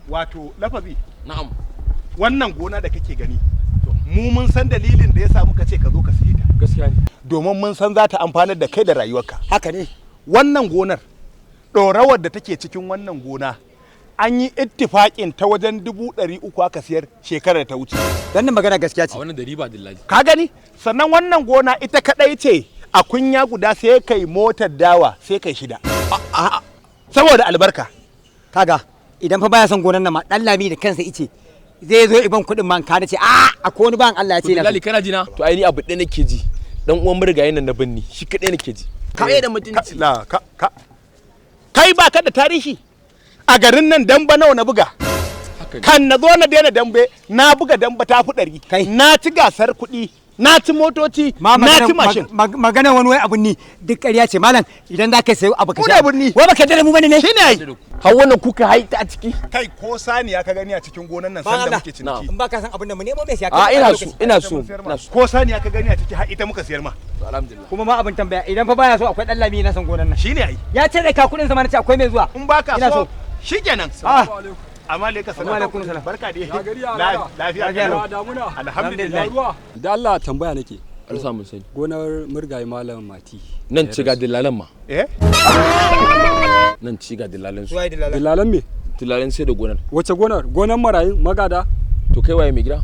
Wato lafazi. Na'am. Wannan gona da kake gani, mu mun san dalilin da ya sa muka ce ka zo ka siye ta. Gaskiya ne. Domin mun san za ta amfanar da kai da rayuwarka. Haka ne. Wannan gonar, ɗorawar da take cikin wannan gona, an yi ittifaƙin ta wajen 300,000 aka siyar shekarar da ta wuce. Wannan magana gaskiya A ce. wannan da riba, dillali. Ka gani? Sannan wannan gona ita kadai ce a kunya guda sai kai motar dawa sai kai shida, saboda albarka. Kaga, idan fa baya son gonan nan ma, dan Lami da kansa ice zai zo iban kuɗin man ka ce a akwai wani ban Allah ya To ce na dillali, kana ji na? To ai ni abu ɗaya nake ji. Dan uwan marigayin nan na binni, shi kaɗai nake ji. Kai da mutunci. La ka ka kai ba ka da tarihi a garin nan. Damba nawa na buga? Haka ne. Kan na zo na daina dambe, na buga damba ta fi 100. Kai. Na ci gasar kuɗi, na ci motoci, ma na ci mashin. Magana wani wai abun ni duk ƙarya ce. Malam, idan za ka sayo abu ka Mu da birni. Wai baka da mu bane ne? Shine ai. Har wannan kuka haita a ciki. Kai, ko saniya ka gani a cikin gonan nan Ba sanda Allah. muke ciniki. In baka san abun da mu nemo mai siya. A ina so, ina so, ina so. Ko saniya ka gani a ciki, har ita muka siyar ma. To, alhamdulillah. Kuma ma abin tambaya, idan fa baya so, akwai dan Lami na san gonan nan. Shine ai. Ya ce zai ka kuɗin sa ma, na ce akwai mai zuwa. In baka Ina so, so. shikenan. Ah. Amma alaikum salam. Wa alaikum salam. Barka dai. Ya gari, ya rana? Lafiya Lafiya kalau. Ya damuna? Alhamdulillah. Ya ruwa? Da Allah tambaya nake. Allah sa mun sani. Gonar murgaye Malam Mati. Nan ci ga dillalan ma. Eh. Nan ci ga dillalan su. Suwaye dillalan? Dillalan me? Dillalan sai da gonar. Wace gonar? Gonar marayun magada? To kai waye mai gida?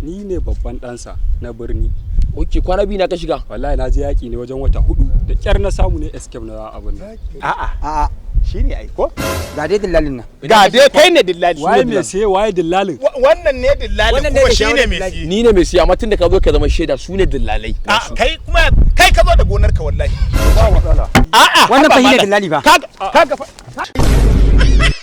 Ni ne babban ɗansa na birni. Okay, kwana biyu na ka shiga. Wallahi na je yaƙi ne wajen wata 4, da ƙyar na samu ne escape na abin nan. A'a. A'a. Shine ai ko. Ga dai dillalin nan. Ga dai, kai ne dillali. Waye mai siye, waye dillalin? Wannan ne dillalin. Wannan ne kuma da shine shawarar mai dillali. siye. Ni ne mai siya, amma tunda ka zo ka zama shaida, su ne dillalai. A kai kuma, kai ka zo da gonar ka wallahi. Ba matsala. A'a. Wannan Haba fa shine malam. dillali fa. Kaga fa.